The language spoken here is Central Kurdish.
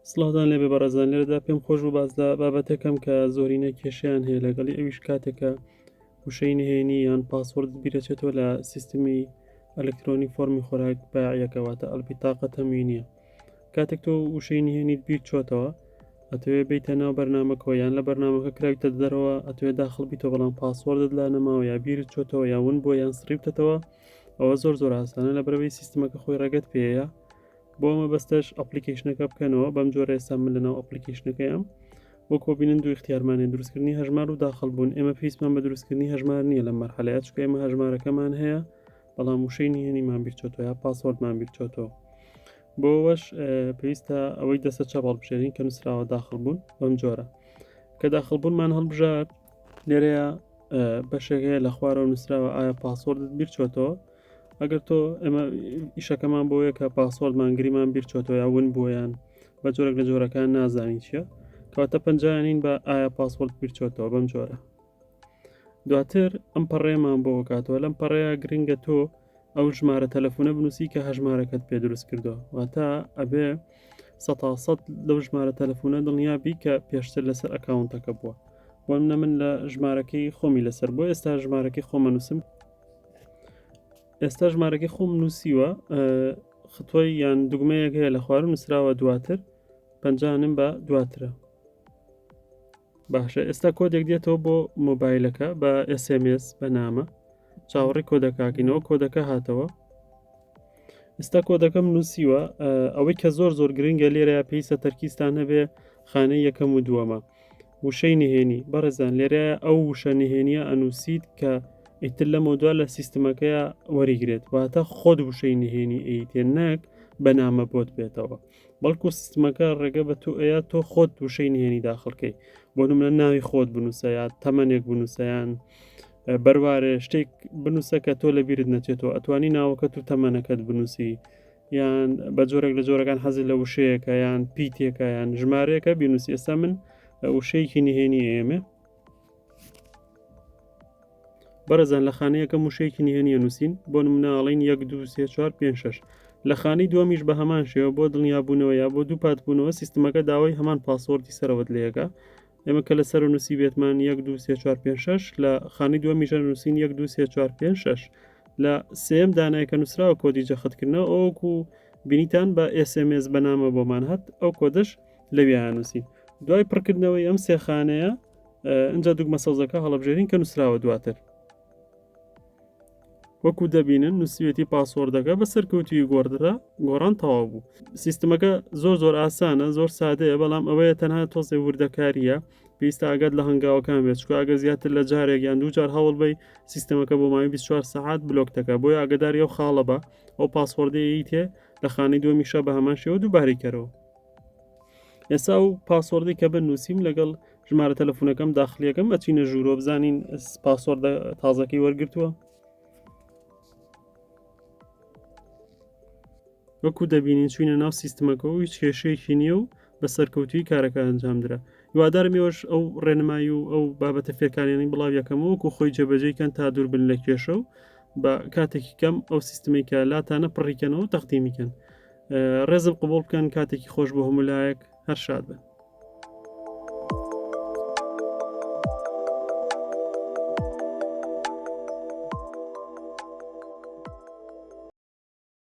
سڵاوتان لێبێ بەڕێزان لێرەدا پێم خۆش بوو باس لە بابەتەکەم کە زۆرینە کێشیان هەیە لەگەڵی ئەویش کاتێکە وشەی نهێنی یان password بیرەچێتەوە لە سیستمی ئەلکترۆنی فۆرمی خۆراک بایعەکە واتە البطاقة التموينية کاتێک تۆ وشەی نهێنیت بیر چۆتەوە ئەتەوێ بیتە ناو بەرنامەکەەوە یان لە بەرنامەکە کراویتە دەرەوە ئەتوێ داخل بیتەوە بەڵام password ت لا نەماوە یا بیرت چۆتەوە یا ون بۆ یان سڕیوتەتەوە ئەوە زۆر زۆر ئاسانە لە بەرەوەی سیستمەکە خۆی ڕێگەت پێەیە بۆ مەبەستەش application ەکە بکەنەوە بەم جۆرە ئێستا من لەناو application ەکەیم وەکۆ بینن دوو اختیارمانێ دروستکردنی هەژمار و داخل بوون ئێمە پێویستمان بە دروستکردنی هەژمار نییە لەم مەرحەلەیە چونکە ئێمە هەژمارەکەمان هەیە بەڵام وشەی نهێنیمان بیرچۆتەوە یا password مان بیرچۆتەوە بۆ ئەوەش پێویستە ئەوەی دەستە چەپ هەڵبژێرین کە نووسراوە داخل بوون بەم جۆرە کە داخل بوونمان هەڵبژارد لێرەیە بەشێک هەیە لە خوارەوە نووسراوە ئایا password ت بیرچۆتەوە ئەگەر تۆ ئێمە ئیشەکەمان بۆیە کە password مان گریمان بیرچۆتەوە یا ون بۆیان بە جۆرێک لە جۆرەکان نازانین چییە کەواتە پەنجانین بە ئایا password بیرچۆتەوە بەم جۆرە دواتر ئەم پەڕێمان بۆ کاتەوە لەم پەڕەیە گرنگە تۆ ئەو ژمارە تەلەفۆنە بنووسی کە هەژمارەکەت پێ دروست کردووە واتە ئەبێ سەتا سەد لەو ژمارە تەلەفۆنە دڵنیا بی کە پێشتر لەسەر account ەکە بووە بۆ منە من لە ژمارەکەی خۆمی لەسەر بۆ ئێستا ژمارەکەی خۆمە نووسم ئێستا ژمارەکەی خۆم نووسیوە خطۆی یان دوگمەیەک هەیە لە خوارو نووسراوە دواتر پەنجانم بە دواترە باشە ئێستا کۆدێک دێتەوە بۆ مۆبایلەکە بە SMS بە نامە چاوەڕی کۆدەکەکەینەوە کۆدەکە هاتەوە ئێستا کۆدەکەم نووسیوە ئەوەی کە زۆر زۆر گرنگە لێرە پێویستە تەرکیزتان هەبێ خانەی یەکەم و دووەمە وشەی نهێنی بەڕێزان لێرە ئەو وشە نهێنیە ئەنووسیت کە ئیتر لەمەودوا لە سیستمەکەیە وەریگرێت واتە خۆت وشەی نهێنی ئەیتێ نەک بە نامە بۆت بێتەوە بەڵکو سیستمەکە ڕێگە بە تۆ ئەیا تۆ خۆت وشەی نهێنی داخڵکەی بۆ نمونە ناوی خۆت بنووسە یا تەمەنێک بنووسەیان بەروارێ شتێک بنووسە کە تۆ لە بیرت نەچێتەوە ئەتوانی ناوەکەت و تەمەنەکەت بنووسی یان بە جۆرێک لە جۆرەکان حەزی لە وشەیەکە یان پیتێکە یان ژمارەیەکە بینوسی ئێستا من وشەیەکی نهێنی ئێمە بەڕێزان لە خانەی یەکەم وشەیەکی نهێنیە نووسین بۆ نمونە ئەڵین 1 2 3 4 5 6 لە خانەی دووەمیش بە هەمان شێوە بۆ دڵنیابوونەوە یا بۆ دووپات بوونەوە سیستمەکە داوای هەمان password ی سەرەوەت لەیەکە ئێمە کە لە سەر نووسی بێتمان 1 2 3 4 5 6 لە خانەی دووەمیشە نووسین 1 2 3 4 5 6 لە سێم دانای کە نووسراوە کۆدی جەختکردنەوە ئەوەکو بینیتان بە SMS بەنامە بۆمان هات ئەو کۆدەش لەویان نووسین دوای پڕکردنەوەی ئەم سێ خانەیە ئینجا دوگمە سەوزەکە هەڵبژێرین کە نووسراوە دواتر وەکو دەبینن نووسوێتی password ەکە بە سەرکەوتوی گۆڕدرا گۆڕان تەواو بوو سیستمەکە زۆر زۆر ئاسانە زۆر سادەیە بەڵام ئەوەیە تەنها تۆزێ وردەکاریە پێویستە ئاگات لە هەنگاوەکان بێت چکە ئەگەر زیاتر لە جارێک یان دوو جار هەوڵ بی سیستمەکە بۆ ماوەی 24 سەعات بلۆک دەکات بۆیە ئاگداری ئەو خاڵە بە ئەو password ەی تێ لە خانەی دووەمیشە بە هەمان شێوە دووبارەی کەرەوە ئێستا ئەو password ی کە بن نووسیم لەگەڵ ژمارە تەلەفۆنەکەم داخلیەکەم ئەچینە ژوورۆ بزانین password ە تازەکەی وەرگتووە وەکو دەبینین چوینە ناو سیستمەکە و هیچ کێشەیەکی نییە و بە سەرکەوتوی کارەکە ئەنجامدرا هیوادارم ئێوەش ئەو ڕێنمایی و ئەو بابەتە فێرکاریانەی بڵاو یەکەمەوە وەکو خۆی جێبەجێی کەن تا دوور بن لە کێشە و بە کاتێکی کەم ئەو سیستمەی کە لاتانە پڕیکەنەوە و تەقدیمی کەن ڕێزم قبوڵ بکەن کاتێکی خۆش بۆ هەموو لایەک هەر شاد بن.